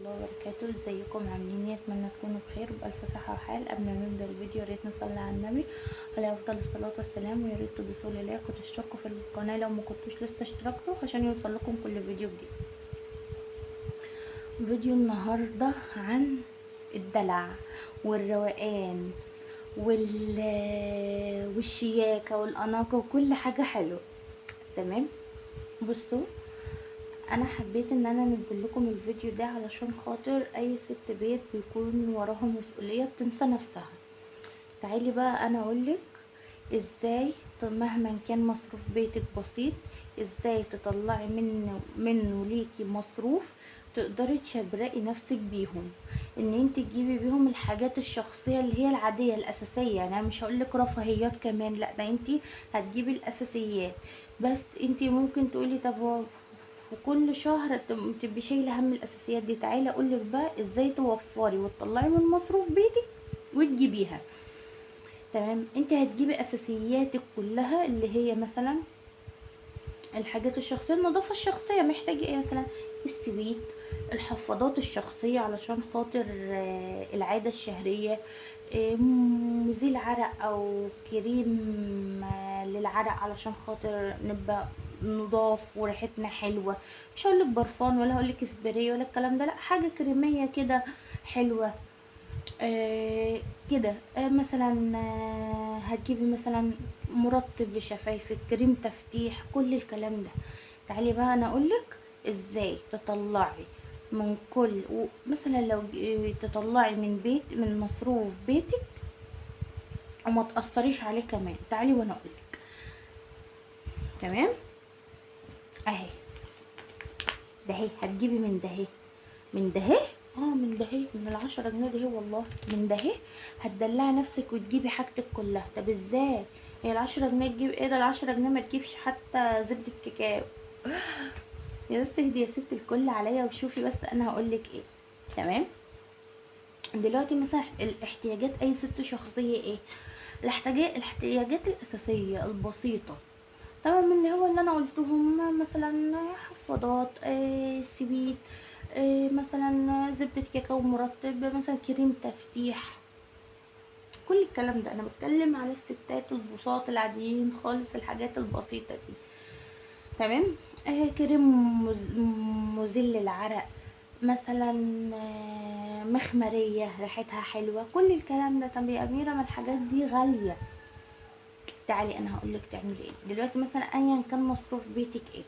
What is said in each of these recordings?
الله وبركاته. ازيكم عاملين ايه؟ اتمنى تكونوا بخير وبألف صحة وحال. قبل ما نبدا الفيديو يا ريت نصلي على النبي عليه افضل الصلاة والسلام، ويا ريت تدوسوا لي like وتشتركوا في القناة لو ما كنتوش لسه اشتركتوا عشان يوصل لكم كل فيديو جديد. فيديو النهارده عن الدلع والروقان والشياكه والاناقه وكل حاجة حلوة. تمام، بصوا انا حبيت ان انا انزل لكم الفيديو ده علشان خاطر اي ست بيت بيكون وراها مسؤولية بتنسى نفسها. تعالي بقى انا اقولك ازاي مهما كان مصروف بيتك بسيط ازاي تطلعي منه ليكي مصروف تقدري تشبرقي نفسك بيهم، ان انت تجيبي بيهم الحاجات الشخصية اللي هي العادية الاساسية. يعني انا مش هقولك رفاهيات كمان، لا ده انت هتجيبي الاساسيات بس. انت ممكن تقولي طب في كل شهر تبقي شايله هم الاساسيات دي. تعالي اقولك بقى ازاي توفري وتطلعي من مصروف بيتك وتجيبيها. تمام، انت هتجيبي اساسياتك كلها اللي هي مثلا الحاجات الشخصية، النظافة الشخصية، محتاجه ايه مثلا؟ السويت، الحفاضات الشخصية علشان خاطر العادة الشهرية، مزيل عرق او كريم للعرق علشان خاطر نبقى نضاف وريحتنا حلوة. مش هقولك برفان ولا هقولك سبراي ولا الكلام ده، لا حاجة كريميه كده حلوة كده. مثلا هتجيبي مثلا مرطب لشفايفك، كريم تفتيح، كل الكلام ده. تعالي بقى انا اقولك ازاي تطلعي من كل، مثلا لو تطلعي من بيت من مصروف بيتك وما تاثريش عليه كمان. تعالي وانا اقولك. تمام، اهي ده اهي، هتجيبي من ده اهي، من ده اهي، من ده اهي، من 10 جنيه ده اهي، والله من ده اهي هتدلعي نفسك وتجيبي حاجتك كلها. طب ازاي؟ هي 10 جنيه تجيب ايه؟ ده 10 جنيه ما تجيبش حتى زبدة كاكاو. يا بس اهدي يا ست الكل عليا وشوفي بس انا هقولك ايه. تمام، دلوقتي مثلا الاحتياجات اي ست شخصية ايه؟ الاحتياجات الاساسية البسيطة، تمام، اللي هو اللي انا قلتهم، مثلا حفاضات، سويت، مثلا زبدة كاكاو مرطب، مثلا كريم تفتيح، كل الكلام ده. انا بتكلم على الستات البساط العاديين خالص، الحاجات البسيطة دي. تمام، كريم مزيل للعرق مثلا، مخمريه ريحتها حلوة، كل الكلام ده. طب يا اميره ما الحاجات دي غالية. تعالي انا هقولك تعملي ايه دلوقتي. مثلا ايا كان مصروف بيتك ايه،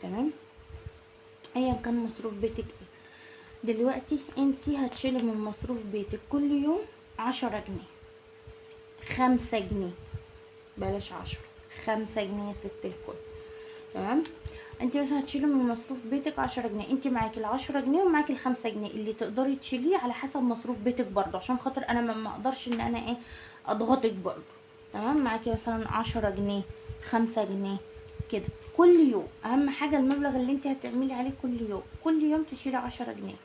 تمام، ايا كان مصروف بيتك ايه، دلوقتي انتي هتشيلي من مصروف بيتك كل يوم 10 جنيه، 5 جنيه، بلاش 10، 5 جنيه يا ست الكل. تمام، انتي مثلا هتشيلي من مصروف بيتك 10 جنيه، انتي معاكي 10 جنيه ومعاكي 5 جنيه اللي تقدري تشيليه على حسب مصروف بيتك برضو، عشان خاطر انا ما اقدرش ان انا ايه اضغطك برضو. تمام، معاكي مثلا 10 جنيه، 5 جنيه كده كل يوم. اهم حاجة المبلغ اللي انت هتعملي عليه كل يوم، كل يوم تشيلي 10 جنيه،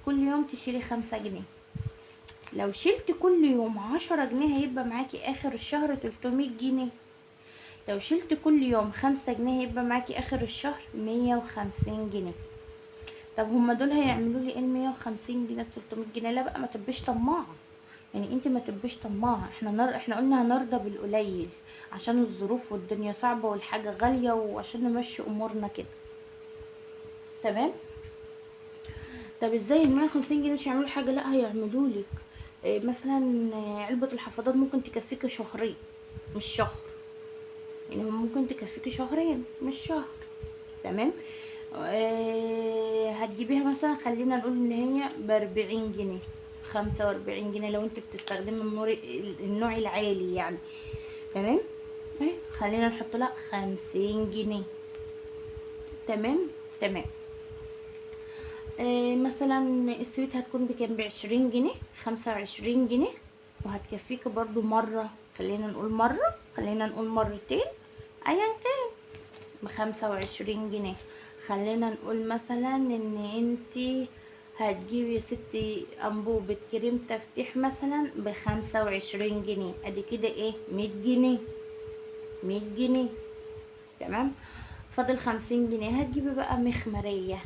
كل يوم تشيلي 5 جنيه. لو شلت كل يوم 10 جنيه هيبقى معاكي اخر الشهر 300 جنيه. لو شلت كل يوم 5 جنيه هيبقى معاكي اخر الشهر 150 جنيه. طب هما دول هيعملوا لي ايه 150 جنيه 300 جنيه؟ لا بقى، ما تبقيش طماعه، يعني انت ما تبقيش طماعه. احنا قلنا هنرضى بالقليل عشان الظروف والدنيا صعبة والحاجة غالية وعشان نمشي امورنا كده. تمام، طب ازاي ال 150 جنيه مش هيعملوا حاجة؟ لا هيعملوا لك. مثلا علبة الحفاضات ممكن تكفيكي شهرين مش شهر، يعني ممكن تكفيكي شهرين مش شهر. تمام، هتجيبيها مثلا خلينا نقول ان هي ب40 جنيه، 45 جنيه لو انت بتستخدمي النوع العالي يعني. تمام، خلينا نحط لها 50 جنيه. تمام تمام، مثلا السويت هتكون بكام؟ ب20 جنيه، 25 جنيه، وهتكفيكي برضو مرة، خلينا نقول مرة، خلينا نقول مرتين، ايا كان ب25 جنيه. خلينا نقول مثلا ان انتي هتجيبي يا ستي انبوبة كريم تفتيح مثلا ب25 جنيه، ادي كده ايه 100 جنيه، 100 جنيه. تمام، فاضل 50 جنيه. هتجيبي بقى مخمرية،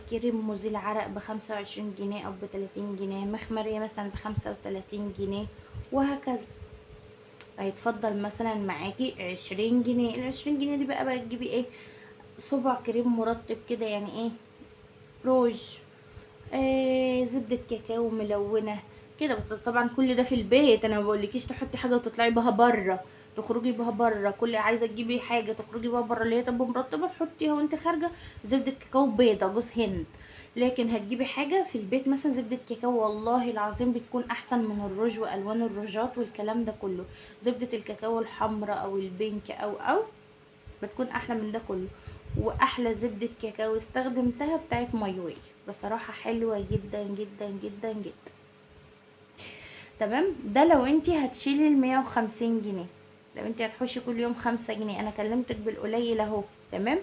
كريم مزيل عرق ب25 جنيه او ب30 جنيه، مخمريه مثلا ب35 جنيه، وهكذا. هيتفضل مثلا معاكي 20 جنيه. ال20 جنيه دي بقى تجيبي ايه؟ صبع كريم مرطب كده، يعني ايه، روج، زبدة كاكاو ملونة كده. طبعا كل ده في البيت، انا ما بقولكيش تحطي حاجة وتطلعي بها بره، تخرجي بها بره. كل عايزه تجيبي حاجة تخرجي بها بره اللي هي تبقى مرطبه تحطيها وانت خارجه، زبدة كاكاو بيضة جوز هند. لكن هتجيبي حاجة في البيت مثلا زبدة كاكاو، والله العظيم بتكون احسن من الروج والوان الروجات والكلام ده كله. زبدة الكاكاو الحمراء او ال pink او بتكون احلى من ده كله. واحلى زبدة كاكاو استخدمتها بتاعت مايوي، بصراحة حلوة جدا جدا جدا جدا. تمام، ده لو انتي هتشيلي ال150 جنيه، لو انتي هتحوشي كل يوم 5 جنيه، انا كلمتك بالقليل اهو. تمام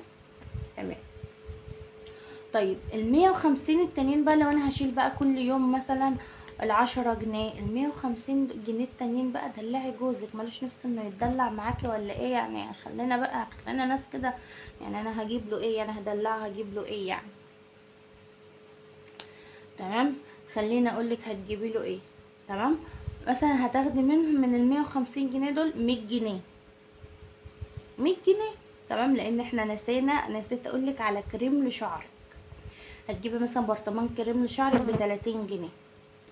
تمام. طيب ال150 التانيين بقى، لو انا هشيل بقى كل يوم مثلا 10 جنيه، ال150 جنيه التانيين بقى دلعي جوزك، ملوش نفس انه يتدلع معاكي ولا ايه يعني؟ خلينا بقى، خلينا ناس كده يعني، انا هجيب له ايه يعني؟ هدلعه هجيب له ايه يعني؟ تمام، خلينا اقولك هتجيبي له ايه. تمام، مثلا هتاخدي منهم من ال150 جنيه دول 100 جنيه، 100 جنيه. تمام، لان احنا نسيت اقولك على كريم لشعرك. هتجيبي مثلا برطمان كريم لشعرك ب30 جنيه،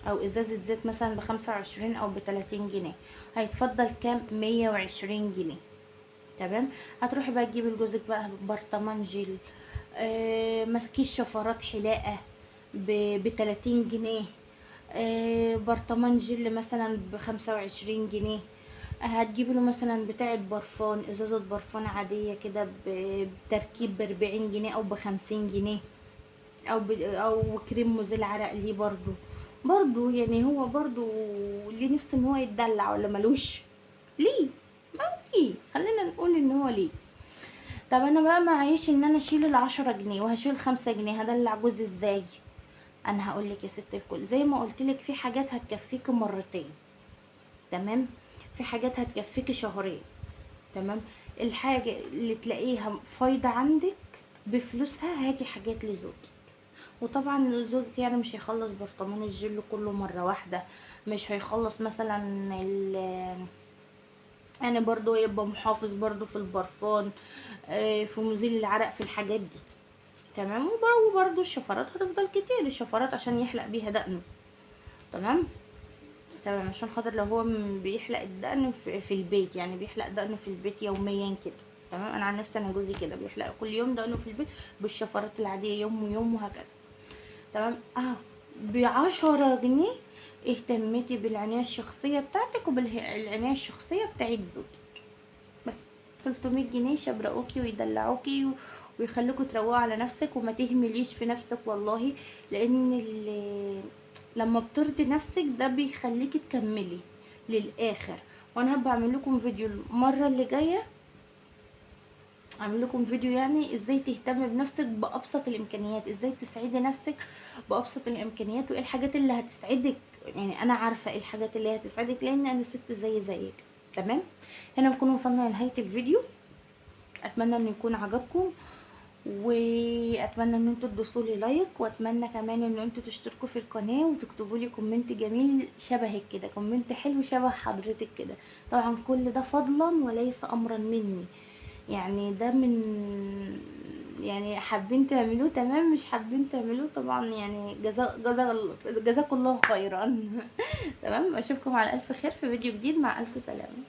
او ازازة زيت مثلا ب25 او ب30 جنيه، هيتفضل كام؟ 120 جنيه. تمام، هتروحي بقى تجيبي لجوزك بقى برطمان جل، مسكيش شفرات حلاقه ب30 جنيه، برطمان جل مثلا ب25 جنيه. هتجيبي له مثلا بتاعه برفان، ازازة برفان عادية كده بتركيب ب40 جنيه او ب50 جنيه، او كريم مزيل عرق ليه برضو يعني، هو برضو ليه نفس ان هو يتدلع ولا ملوش؟ ليه؟ ما ليه، خلينا نقول ان هو ليه. طب انا بقى معيش ان انا اشيل 10 جنيه وهشيل 5 جنيه، هدلع جوزي ازاي؟ انا هقولك يا ست الكل، زي ما قلتلك في حاجات هتكفيكي مرتين، تمام، في حاجات هتكفيكي شهرين. تمام، الحاجة اللي تلاقيها فايضه عندك بفلوسها هاتي حاجات لزوجك. وطبعا زوجك يعني مش هيخلص برطمان الجل كله مرة واحدة، مش هيخلص مثلا يعني برضو يبقى محافظ برضو في البرفان، في مزيل العرق، في الحاجات دي. تمام، وبرضو الشفرات هتفضل كتير، الشفرات عشان يحلق بيها دقنه. تمام تمام، عشان خاطر لو هو بيحلق الدقن في البيت، يعني بيحلق دقنه في البيت يوميا كده. تمام، انا عن نفسي انا جوزي كده بيحلق كل يوم دقنه في البيت بالشفرات العادية، يوم ويوم وهكذا. تمام، ب10 جنيه اهتمتي بالعناية الشخصية بتاعتك وبالعنايه الشخصية بتاعت زوجك، بس 300 جنيه شبرقوكي ويدلعوكي ويخلوكوا تروقوا على نفسك وما تهمليش في نفسك والله، لان لما بترضي نفسك ده بيخليكي تكملي للاخر. وانا هبقى اعمل لكم فيديو المرة اللي جاية، اعمل لكم فيديو يعني ازاي تهتمي بنفسك بابسط الامكانيات، ازاي تسعدي نفسك بابسط الامكانيات، وايه الحاجات اللي هتسعدك. يعني انا عارفه ايه الحاجات اللي هتسعدك لان انا ست زي زيك. تمام، هنا نكون وصلنا لنهاية الفيديو، اتمنى ان يكون عجبكم، واتمنى ان انتوا تدوسوا لي like، واتمنى كمان ان انتوا تشتركوا في القناة وتكتبوا لي comment جميل شبهك كده، comment حلو شبه حضرتك كده. طبعا كل ده فضلا وليس امرا مني، يعني ده من يعني حابين تعملوه تمام، مش حابين تعملوه طبعا يعني جزاكم الله خيرا. تمام، اشوفكم على الف خير في فيديو جديد، مع الف سلامه.